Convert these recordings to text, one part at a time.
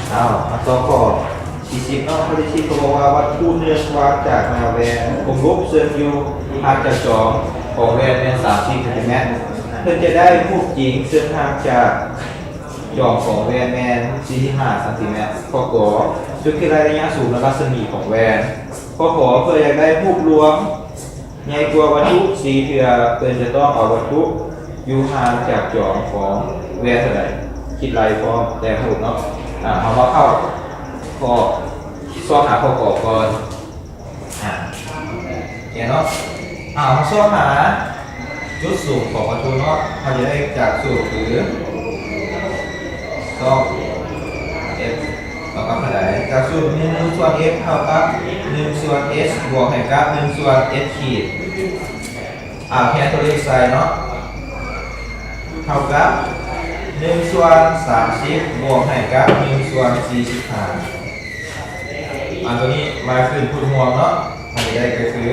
ເອົາ ມາຕໍ່ຂໍ້ທີສິບເນາະ ຂໍ້ທີສິບກໍບອກວ່າ ວັດຖຸໜຶ່ງວາງຈາກໜ້າແວ່ນ ກົມລົບເຊິ່ງຢູ່ຫ່າງຈາກຈອມຂອງແວ່ນແມ່ນສາມສິບຊັງຕີແມັດ ເພື່ອຈະໄດ້ຮູບຈິງເຊິ່ງຫ່າງຈາກຈອມຂອງແວ່ນແມ່ນສີ່ສິບຫ້າຊັງຕີແມັດ. ຂໍ້ ກ ຈຸດຄິດໄລ່ໄລຍະສູນ ແລະ ລັດສະໝີຂອງແວ່ນ. ຂໍ້ ຂ ເພື່ອຢາກໄດ້ຮູບລວມ ໃຫຍ່ກວ່າວັດຖຸສີ່ເທື່ອ ເພິ່ນຈະຕ້ອງເອົາວັດຖຸຢູ່ຫ່າງຈາກຈອມຂອງແວ່ນເທົ່າໃດ ຄິດໄລ່ພ້ອມແຕ້ມຮູບເນາະ. ອາ ເຮົາມາເຂົ້າຂໍ້ ຊອກຫາຂໍ້ ກ ກ່ອນ. ອາ ແມ່ນເນາະ. ອາ ເຮົາຊອກຫາຈຸດສູງຂອງວັດຖຸເນາະ ເຮົາຈະໄດ້ຈາກສູດຄື ສອງ F ເທົ່າກັບເທົ່າໃດ? ຈາກສູດ ໜຶ່ງສ່ວນ F ເທົ່າກັບໜຶ່ງສ່ວນ H ບວກໃຫ້ກັບໜຶ່ງສ່ວນ H ຂີດ ອາ ແທນຕົວເລກໃສ່ເນາະ ເທົ່າກັບໜຶ່ງສ່ວນສາມສິບ ບວກໃຫ້ກັບໜຶ່ງສ່ວນສີ່ສິບຫ້າ. ອາ ຕົວນີ້ມາຂຶ້ນພູດຮ່ວມເນາະ ອັນນີ້ໄດ້ກໍຄື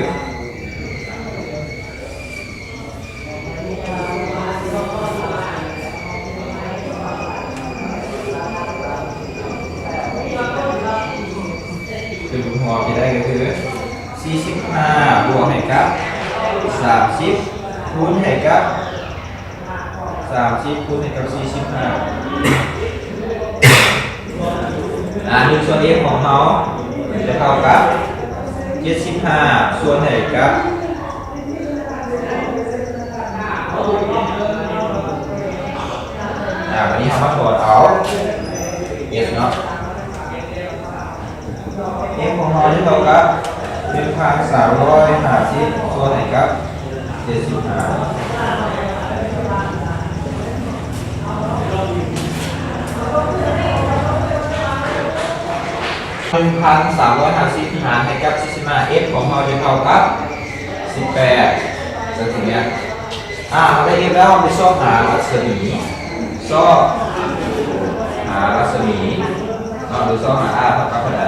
ຄືນຄູນຮອບທີ່ໄດ້ກໍຄື ສີ່ສິບຫ້າ ບວກໃຫ້ກັບ ສາມສິບ ຄູນໃຫ້ກັບ ສາມສິບ ຄູນໃຫ້ກັບ ສີ່ສິບຫ້າ. ອາ ໜຶ່ງສ່ວນ F ຂອງເຮົາຈະເທົ່າກັບ ເຈັດສິບຫ້າ ສ່ວນໃຫ້ກັບ ອາ ບາດນີ້ເຮົາມາຖອນເອົາ F ເນາະ F ຂອງເຮົາຈະເທົ່າກັບ ໜຶ່ງພັນສາມຮ້ອຍຫ້າສິບ ສ່ວນໃຫ້ກັບ ເຈັດສິບຫ້າ ໜຶ່ງພັນສາມຮ້ອຍຫ້າສິບຫານໃຫ້ກັບ ສີ່ສິບຫ້າ F ຂອງເຮົາຈະເທົ່າກັບ ສິບແປດ ເຊິ່ງຊິແມ່ນ ອາ ເຮົາໄດ້ F ແລ້ວ ເຮົາໄປຊອກຫາລັດສະໝີ ຊອກຫາລັດສະໝີເນາະ ຫຼືຊອກຫາ R ເທົ່າກັບເທົ່າໃດ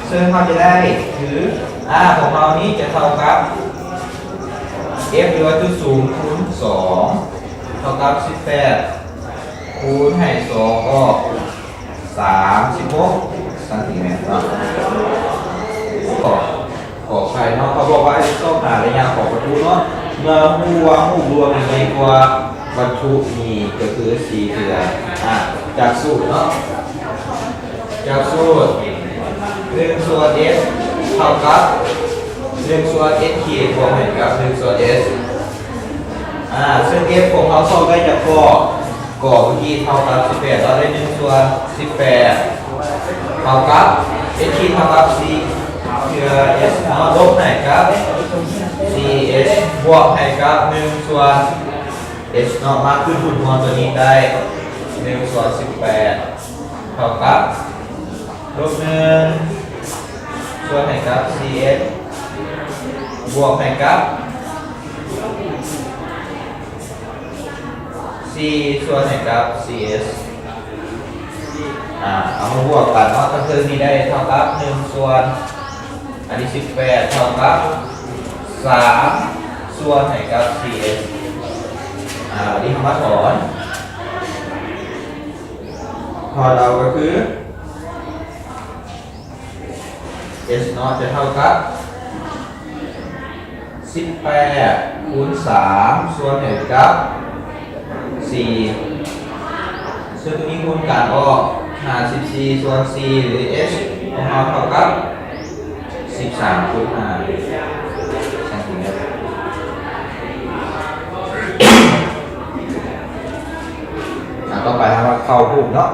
ເຊິ່ງເຮົາຈະໄດ້ຄື R ຂອງເຮົານີ້ຈະເທົ່າກັບ F ຫຼືວ່າຈຸດສູງຄູນສອງ ເທົ່າກັບສິບແປດ ຄູນໃຫ້ສອງອອກ ສາມສິບຫົກຊັງຕີແມັດເນາະ. ຂໍ ຂໍອະໄພເນາະ ເຂົາບອກວ່າໃຫ້ຊອກຫາໄລຍະຂອງວັດຖຸເນາະ ເມື່ອຮູ້ວ່າຮູບລວມໃຫຍ່ກວ່າວັດຖຸນີ້ກໍຄືສີ່ເທື່ອ ອາ ຈາກສູດເນາະ ຈາກສູດ ໜຶ່ງສ່ວນ S ເທົ່າກັບໜຶ່ງສ່ວນ S ຂີດບວກໃຫ້ກັບໜຶ່ງສ່ວນ S ອາ ເຊິ່ງ F ຂອງເຮົາຊອກໄດ້ຈາກຂໍ້ ກໍເມື່ອກີ້ເທົ່າກັບສິບແປດ ເຮົາໄດ້ໜຶ່ງສ່ວນສິບແປດ ເທົ່າກັບ S ຂີດເທົ່າກັບສີ່ເທື່ອ S ເນາະ ລົບໃຫ້ກັບສີ່ S ບວກໃຫ້ກັບໜຶ່ງສ່ວນ S ເນາະ ມາຂຶ້ນຄູນຮ່ວມຕົວນີ້ໄດ້ໜຶ່ງສ່ວນສິບແປດ ເທົ່າກັບ ລົບໜຶ່ງ ສ່ວນໃຫ້ກັບສີ່ S ບວກໃຫ້ກັບ ສີ່ ສ່ວນໃຫ້ກັບສີ່ S ອາ ເອົາມາບວກກັນເນາະ ທາງເທິງນີ້ໄດ້ເທົ່າກັບໜຶ່ງສ່ວນ ອັນນີ້ສິບແປດເທົ່າກັບສາມ ສ່ວນໃຫ້ກັບສີ່ S ອາ ບັດນີ້ເຮົາມາຖອນ ຖອນເອົາກໍຄື S ເນາະ ຈະເທົ່າກັບ ສິບແປດ ຄູນສາມ ສ່ວນໃຫ້ກັບສີ່ ເຊິ່ງຕົວນີ້ຄູນກັນອອກ ຫ້າສິບສີ່ ສ່ວນສີ່ ຫຼື S ຂອງເຮົາເທົ່າກັບ ສິບສາມ ຄູນຫ້າ ຊັງຕີແມັດ. ອາ ຕໍ່ໄປເຮົາມາເຂົ້າຮູບເນາະ.